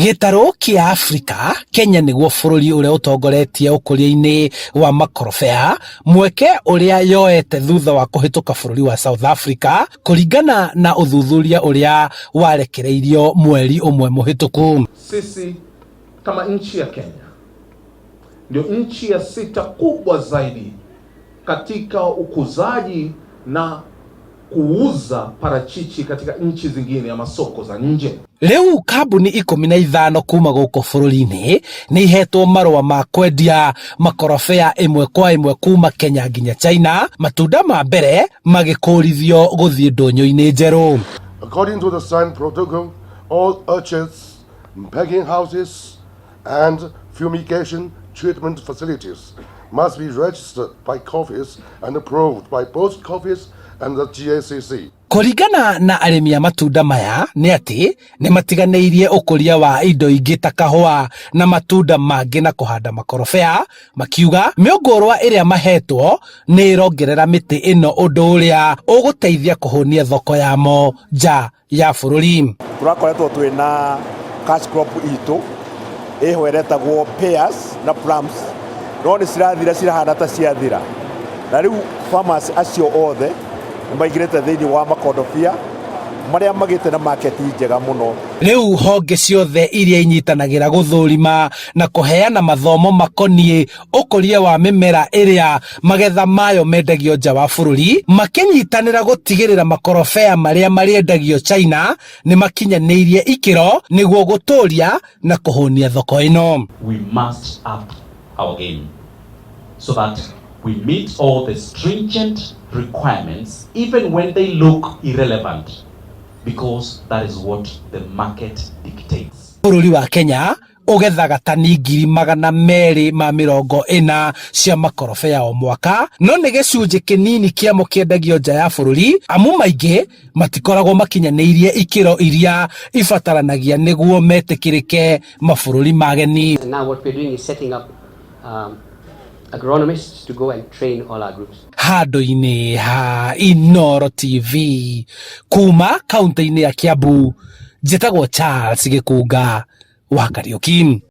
Gĩtarũ kĩa Afrika, Kenya nĩguo bũrũri ũrĩa ũtongoretie ũkũria-inĩ wa makorobea, mweke ũrĩa yoete thutha wa kũhĩtũka bũrũri wa South Africa, kũringana na ũthuthuria ũrĩa warekereirio mweri ũmwe mũhĩtũku. Sisi kama nchi ya Kenya ndio nchi ya sita kubwa zaidi katika ukuzaji na kuuza parachichi katika nchi zingine ama soko za nje. Rĩu kambuni 15 kuma gũkũ bũrũri-inĩ nĩ ihetwo marũa ma kwendia makorobea ĩmwe kwa ĩmwe kuma Kenya nginya China, matunda ma mbere magĩkũrithio gũthiĩ ndũnyũ-inĩ njerũ. According to the signed protocol, all orchards, packing houses, and fumigation treatment facilities must be registered by KOFICE and approved by both KOFICE and the GACC. Kũringana na arĩmi a matunda maya nĩ atĩ nĩ matiganĩirie ũkũria wa indo ingĩ ta kahũa na matunda mangĩ na kũhanda makorobea, makiuga mĩũngũrwa ĩrĩa mahetwo nĩ ĩrongerera mĩtĩ ĩno ũndũ ũrĩa ũgũteithia kũhũnia thoko yamo nja ya bũrũri. Tũrakoretwo twĩna cash crop itũ ĩho ĩretagwo pears na plums, no nĩ cirathira, cirahana ta ciathira, na rĩu farmers acio othe nĩ maingĩrĩte thĩinĩ wa makondobia marĩa magĩte na market njega mũno. Rĩu honge ciothe iria inyitanagĩra gũthũrima na kũheana mathomo makoniĩ ũkũria wa mĩmera ĩrĩa magetha mayo mendagio nja wa bũrũri makĩnyitanĩra gũtigĩrĩra makorobea marĩa marĩendagio China nĩ makinyanĩirie ikĩro nĩguo gũtũria na kũhũnia thoko ĩno. We must up our game so that we meet all the stringent requirements, even when they look irrelevant, because that is what the market dictates. Bũrũri wa Kenya ũgethaga tani 240,000 cia makorobea o mwaka, no nĩ gĩcunjĩ kĩnini kĩamo kĩendagio nja ya bũrũri, amu maingĩ matikoragwo makinyanĩirie ikĩro iria ibataranagia nĩguo metĩkĩrĩke mabũrũri mageni. And now what we're doing is setting up agronomists to go and train all our groups. Handũ-inĩ ha Inoro TV kuma kaunti-inĩ ya Kiambu, njĩtagwo Charles Gĩkunga wa Kariũki.